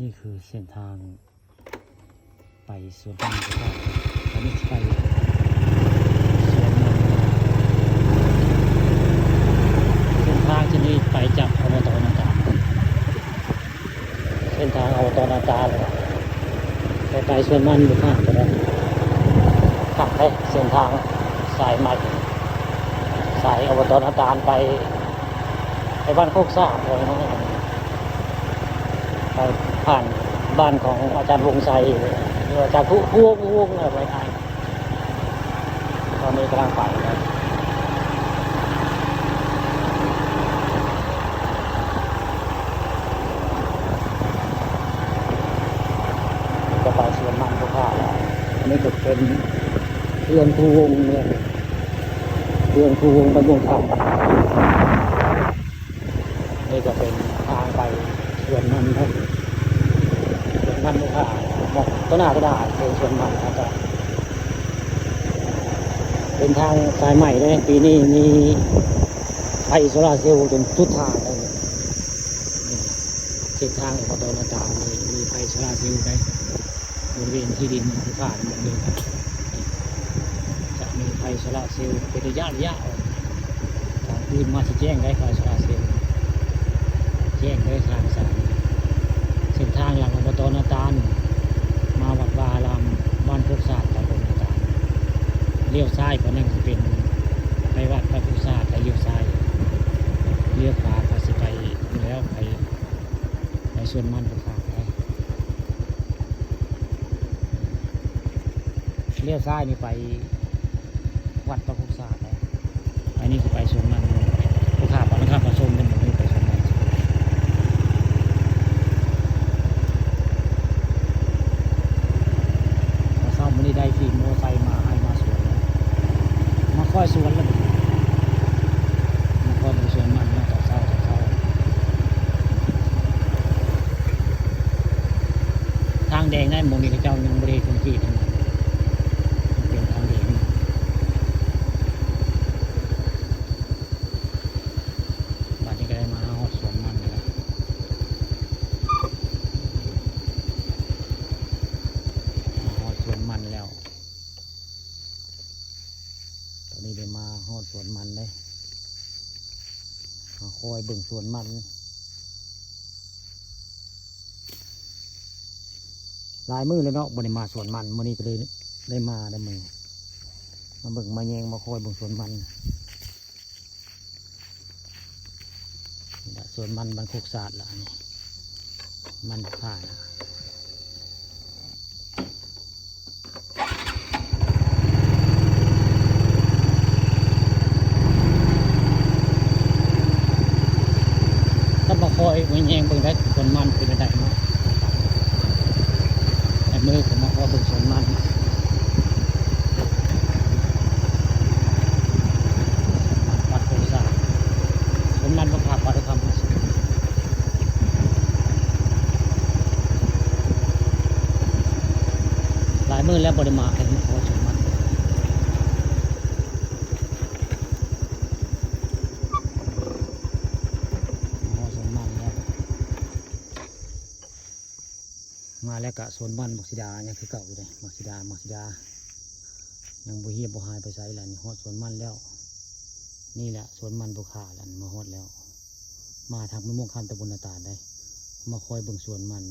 ນີ້ຄືເສັ້ນທາງໄປສວນມັນ ຕອນນີ້ຊິໄປສວນມັນ. ເສັ້ນທາງທີ່ນີ້ໄປຈາກ ອບຕ ນາຕານ ເສັ້ນທາງ ອບຕ ນາຕານ ແລ້ວໄປສວນມັນຢູ່ຂ້າງກໍໄດ້. ຂ້າງໄດ້ເສັ້ນທາງສາຍໃໝ່ ສາຍ ອບຕ ນາຕານ ໄປ ໄປບ້ານໂຄກສາດ ໄປຜ່ານບ້ານຂອງອາຈານວົງໄຊ ຫຼືອາຈານພູ ພູວົງ ໄປອ້າຍ. ຕອນນີ້ກຳລັງໄປແລ້ວ ຈະໄປສວນມັນຜູ້ຂ້າແລ້ວ. ອັນນີ້ກໍເປັນເຮືອນພູວົງເນາະ ເຮືອນພູວົງ ບ້ານວົງຄຳ. ນີ້ກໍເປັນທາງໄປສວນມັນເນາະ ສວນມັນລູກຄ້າ ເນາະ ຕໍ່ໜ້າກໍໄດ້ເປັນສວນມັນ ແລ້ວກໍເປັນທາງສາຍໃໝ່ເດ້. ປີນີ້ມີໄຟໂຊລາເຊວຈົນສຸດທາງເລີຍ. ນີ້ເສັ້ນທາງ ອບຕ ນາຕານ ນີ້ມີໄຟໂຊລາເຊວໄດ້. ບໍລິເວນທີ່ດິນຜູ້ຂ້າໝ່ອງນີ້ ຈະມີໄຟໂຊລາເຊວເປັນໄລຍະໆ ອອກ. ຕອນອື່ນມາຊິແຈ້ງໄດ້ໄຟໂຊລາເຊວ ແຈ້ງໄດ້ທາງສາຍ. ເສັ້ນທາງຫຼັງ ອບຕ ນາຕານ ມາວັດວາອາຣາມ ບ້ານໂຄກສາດ ຕຳບົນນາຕານ. ລ້ຽວຊ້າຍໄປນັ້ນຊິເປັນໄປວັດພະໂຄກສາດ ແລ້ວລ້ຽວຊ້າຍ. ລ້ຽວຂວາກໍຊິໄປພຸ້ນແລ້ວ ໄປ ໄປສວນມັນຜູ້ຂ້າໄດ້. ລ້ຽວຊ້າຍນີ້ໄປວັດພະຄຸກສາດໄດ້. ອັນນີ້ຄືໄປສວນມັນ ຜູ້ຂ້າປານຄຳປະຊົມເປັນໝູ່ໄປສວນມັນ. ເຊົ້າມື້ນີ້ໄດ້ຂີ່ມໍໄຊມາໄຮ່ມາສວນ ມາຄອຍສວນແລ້ວ ມາຄອຍເບິ່ງສວນມັນເນາະ ຕອນເຊົ້າ ຕອນເຊົ້າ. ທາງແດງໃນໝ່ອງນີ້ເຂົາເຈົ້າຍັງບໍ່ໄດ້ເຮັດຄອນກຣີດ ເປັນທາງແດງ. ບັດນີ້ກໍໄດ້ມາຮອດສວນມັນແລ້ວ ມາຮອດສວນມັນແລ້ວ. ຕອນນີ້ໄດ້ມາຮອດສວນມັນເດ້ ມາຄອຍເບິ່ງສວນມັນ. ຫຼາຍມື້ແລ້ວເນາະ ບໍ່ໄດ້ມາສວນມັນ ມື້ນີ້ກໍເລີຍໄດ້ມາໄດ້ມື້ ມາເບິ່ງມາແຍງ ມາຄອຍເບິ່ງສວນມັນ. ນີ້ລະສວນມັນບ້ານໂຄກສາດລະ ອັນນີ້ມັນຂາຍລະ. ຖ້າບໍ່ຄ່ອຍໄປແຍງເບິ່ງໄດ້ ສວນມັນເປັນຈັ່ງໃດເນາະ ແຕ່ມື້ກໍມາພໍເບິ່ງສວນມັນ. ວັດໂພສາ ສົມນັນບໍ່ພາບວັດຄຳ ຫຼາຍມື້ແລ້ວບໍ່ໄດ້ມາ ອັນນີ້ຂໍສົມນັນ ຂໍສົມນັນແລ້ວ. ມາແລ້ວກະສວນມັນບັກສີດາຍັງຄືເກົ່າຢູ່ເດ້ ບັກສີດາ ບັກສີດາ ຍັງບໍ່ຮຽບບໍ່ຫາຍໄປໃສລະ ນີ້ຮອດສວນມັນແລ້ວ. ນີ້ແຫຼະສວນມັນຜູ້ຂ້າລະ ມາຮອດແລ້ວ ມາທາງເມືອງມ່ວງຄຳ ຕຳບົນນາຕານໄດ໋ ມາຄອຍເບິ່ງສວນມັນ.